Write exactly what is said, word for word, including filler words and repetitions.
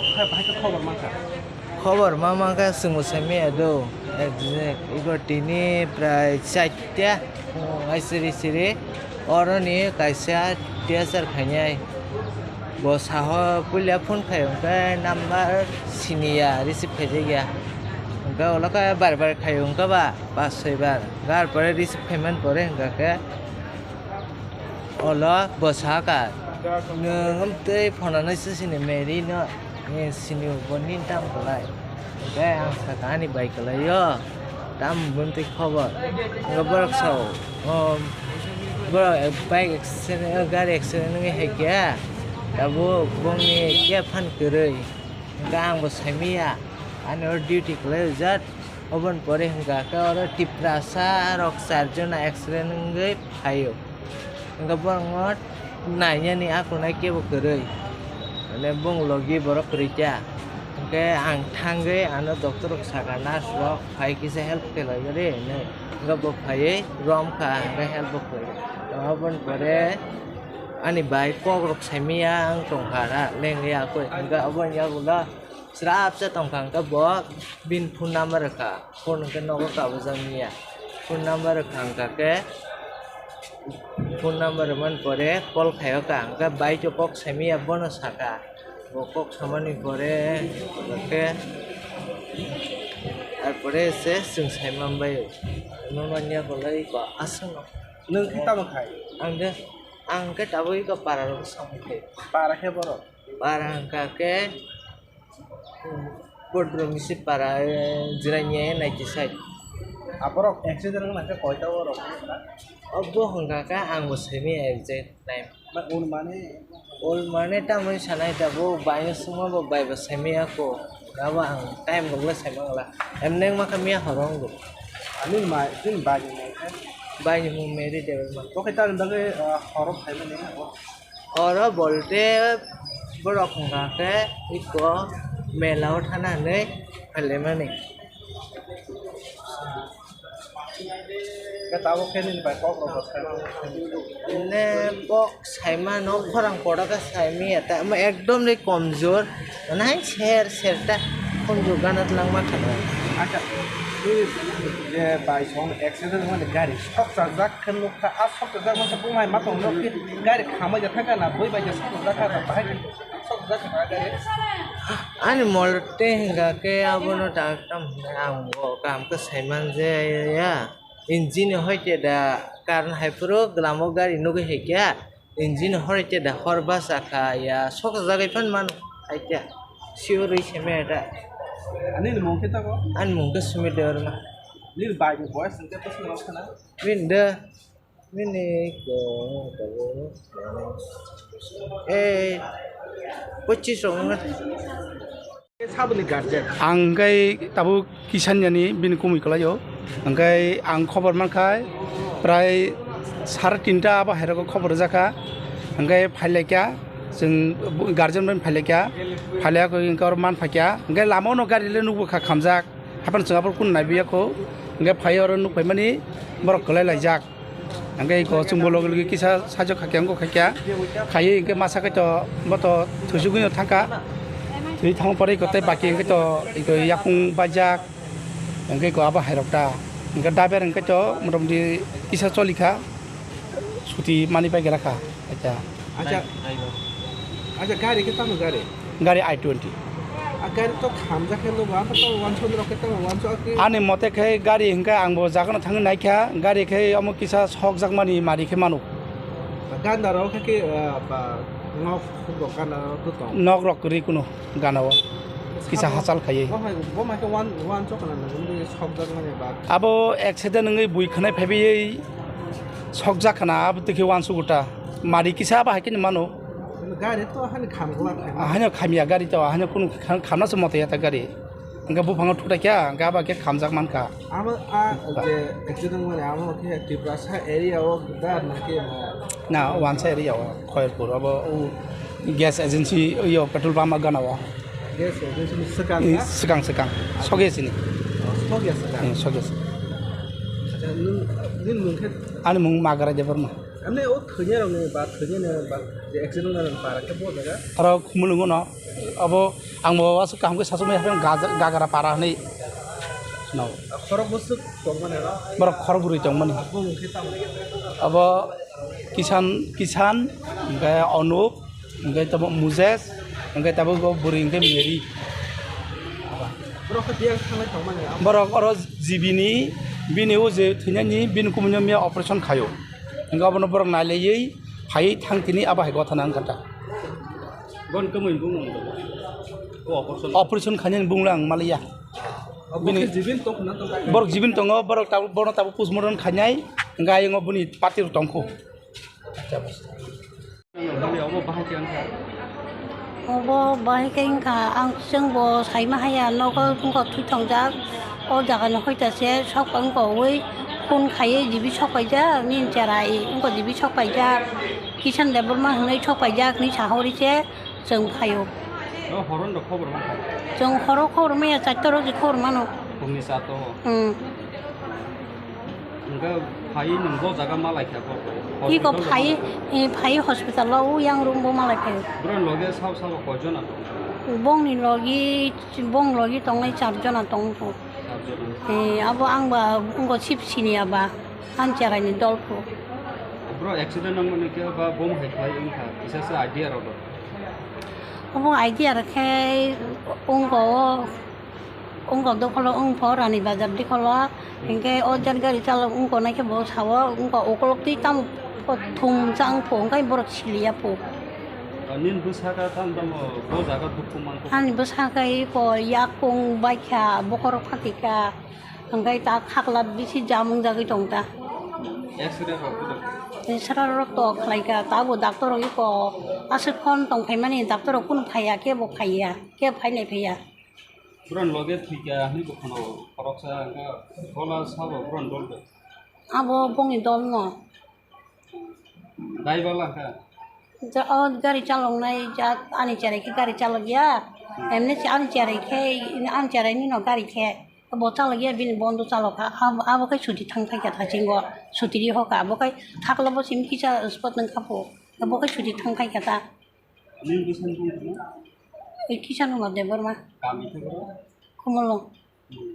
Bahai khe khobor mankha. Khobor ma mankha, chwngbo saimaya do. Exact. Ego tini prai chaita, oh, ai siri siri. Oroni kaisa teacher khainai. Bo saho puila phone khai hwnkhe number siniya, receive khaijakya. Hwnkhe ulo khe bar bar khai hwnkhe ba, pas soi bar. Gar pore receive khaiman pore hwnkha khe. Olo bwsaka, nwng amtwi phonanai se sini Mary no, eh, sini bo nin tam kwlai. Hwnkhe ang saka ani bai kwlaio, tam buntwi khobor. Hwnkhe borok sao, um, borok bike accident, gari accident wngwi hai khe, tabuk bongni khe phan kwrwi. Hwnkhe ang bo saimanya, ani oro duty kwlai rijak. Oboni pore hwnkha khe oro Tiprasa rok char jona accident wngwi phaio. Hwnkhe borokno nainani akunai kebo kwrwi. Mane bong logi borok kwrwi kha. Hwnkhe ang thangwi ano doctor rok saka, nurse rok phai kisa help khlai di hinwi. Hwnkhe bo phaiwi romkha, hwnkhe help bo khlai. Oboni pore ani bai kok rok saimanya ang tongkha, lengwi akui. Hwnkhe oboni yagulo Srapsa tongkha hwnkhe bo bini phone number rwkha, phone hwnkhe nogo kabujak manya. Phone number rwkha hwnkha khe, phone number rwmani pore call khaio ka, hwnkhe bai to kok saimanya bono saka, bo kok samani pore hwnkhe, tarpore se chwng saiman bai, saimanya bolai ko aswkno. Nwng khe tamo khai? Ang de, ang khe tabuk iko para rok samung khe. Para khe borok? Para hwnkha khe, Bodrom isi para, eh, Jirania ninety side. Aborok accident wngna khe koita borok? Obo hwnkha khe ang bo simi exact time. Ma, un mani? Un mani tamoni sanai ta bo bai no sungma bo bai bo simi ako. Abo ang time rok le sai mangla. Em neng ma khe miya horo wngbo. Ani ma, ani bai ni mung khe? Bai ni mung Mary Debbarma. Bo khe tamoni bagwi, ah, horo phaimani abo? Oro bolte borok hwnkha khe iko mela o thana hinwi phailaimani. Khe tabuk khe nini bai kok rok bo saimano. Ine kok saimano, khorang kotor khe saimanya ta, omo ekdom de komjor. Nai ser ser ta komjor gana twlangma khana. Acha, nini je bai song accident wngmani gari sok chajak khe nukha, a sok chajak masa bumai ma tong nukhe gari khamai ja thangkha na, bui bai ja sok chajak kha, bahai sok chajak kha na gari. Ani mol tei hwnkha khe abono tak tam hwnwi ang bo kaham khe saiman je ya. Engine hoi te da karon hai phuru glamo gari nugwi hai khe. Engine hor khe da hor basa kha ya, sok jagwi phan man hai khe sure se me da. Ani ni mung khe tamo? Ani mung khe Sumit Debbarma. Nini bai ni boyes hwnkhe bwswk rok khna? Bini da, bini ko, ko, eh, pochis rok wngkha. Saboni guardian. Ang hwnkhe tabuk kisan yani bini kumui kwlaio. Hwnkhe ang khobor mankha prai sare tinta abo hai rogo khobor rwjakha. Hwnkhe phailaikha, chwng guardian bai phailaikha. Phailaikha hwnkhe oro manphaikha. Hwnkhe lama o no gari le nukbwkha khamjak. Haphano chwng abo kunu naibiya kho. Hwnkhe phai oro nukphaimani borok kwlai laijak. Hwnkhe iko chwngbo logi logi kisa sajwk khaikhe wngkha khaikha. Khaiwi hwnkhe masa khe to bo to thwisugwino thangkha. Thwi thangma pore iko tei baki hwnkhe to iko yakung bajak. Hwnkhe iko abo hairok ta. Hwnkhe daber hwnkhe to motamoti kisa cholikha. Suti mani bai gra kha. Acha. Acha. Acha, gari khe tamo gari? Gari I twenty. A gari to khamjak khe nugo, aphano tamo wansuk rok khe tamo wansuk akhe. Ani mote khe gari hwnkhe ang bo jagano thangwi naikha, gari khe omo kisa sokjakmani mari khe mano. Ganda rok khe, ah, ba, nok rok ganda rok to tong. Nok rok kwrwi kuno gana o. Kisa hachal khaiwi. Bo hai, bo mai khe wan, wansuk khna nang, nang sokjakmani ba. Abo accident wngwi bui khwnai phaiwi sokjak khna, abo twi khe wansuk ta. Mari kisa ba hai khe mano. Gari to hani khamgla khamya. Ahani khamya gari to, ahani kunu kham-, khamna se moto ya ta gari. Hwnkhe buphango thutai kha, hwnkhe abo khe khamjak mankha. Amo a je accident mani amo khe Tiprasa area o da na khe ma? Na, Wansa area o, Khoyerpur, abo o gas agency yo petrol pump gana o. Gas agency ni swkang na? Swkang, swkang. Soge sini. Oh, soge swkang. Hmm, soge sini. Acha, nwng, nwng mung khe? Ani mung Magara Debbarma. Ani o thwinai rokni ba thwinai ni ba je accident wngna rok para khe bo jaga. Aro Khumulwng no abo ang bo aswk kaham khe sasuk mai haphang gaja-, Gagara para hwnwi no. Khorok bwswk tongmani aro? Borok khorok bwrwi tongmani. Bo mung khe tamo? Abo Kisan, Kisan, hwnkhe Anup, hwnkhe tamo Mujes, hwnkhe tabuk o bwrwi hwnkhe Mary. Borok khe biyang thanglai tongmani abo? Borok oro G B ni, bini o je thwinani bini kumui no miya operation khaio. Hwnkhe abono borok nailaiwi phaiwi thang tini abo hai gotha nang kha ta. Bon kwmwi bung o operation. Operation khainani bung lang maliya. Abo bini khe jibin tong khna tong kha? Borok jibin tongo, borok tabuk, bono tabuk postmortem khainai, hwnkhe ayung o bini party rok tong kho. Abo bahai khe wngkha. Obo bahai khe wngkha, ang chwng bo saima haya, nogo wngkha thwi thongjak, o jaga ni hoita se sok wngkha ui, phone khaiwi dibi sok paijak, nini chera i wngkha dibi sok paijak, Kisan Debbarma hwnwi sok paijak ni sahori se chwng phaio. O horon rok khobor mankha? Chwng horo khobor maya, chaita rok je khobor mano. Phungni cha to. Hmm. Hwnkhe phai nwng bo jaga malai kha bo? Iko hospital phai, rok e, phai hospital o yang room bo malai phai. Borok loge sabo sabo koi jona tongo? Bongni logi, bong logi tongnai char jona tong kho. Char jona. E, abo ang ba wngkha sip sini aba, ang cherai ni dol kho. Bro accident wngmani khe ba bom hai khlai wngkha, kisa se idea rok do? Obo idea rok khe wngkha o. Wngkha dokholo wngpho Rani Bazar dikholo, hinkhe o jar gari chalok wngkha naikhe bo sao, wngkha ukolok twi tamo thum chang pho, hinkhe borok siliya pho. Nini bwsakha tamo tamo bo jaga dukhu mankha? Ani bwsakha iko yakung baikha, bokhorok phatikha, hinkhe ta khakla bisi jam wngjagwi tongta. X-ray rok? X-ray rok to khlaikha, tabo doctor rok iko aswk phone tongphaimani, doctor rok kunu phaiya, kebo phaiya, kebo phainai phaiya. Borok loge thwikha hwnwi bo khwna-o, khoroksa hwnkhe bola sabo borokni dol bai? Abo bongni dol no. Dai bala kha? Ja, o gari chaloknai ja, ani cherai khe gari chalok ya. Emni se ani cherai khe, ani cherai ni no gari khe bo chalok ya, bini bondo chalok kha. Abo, abo khe chuti thang phai kha thasingo, chuti ri hoka. Abo khe thakla bo simi kisa spot nang kha pho. Abo khe chuti thang phai kha ta. Nini bwsani mung tongmo? Ei Kisan Kumar Debbarma. Kami khe boro? Khumulwng. Hmm.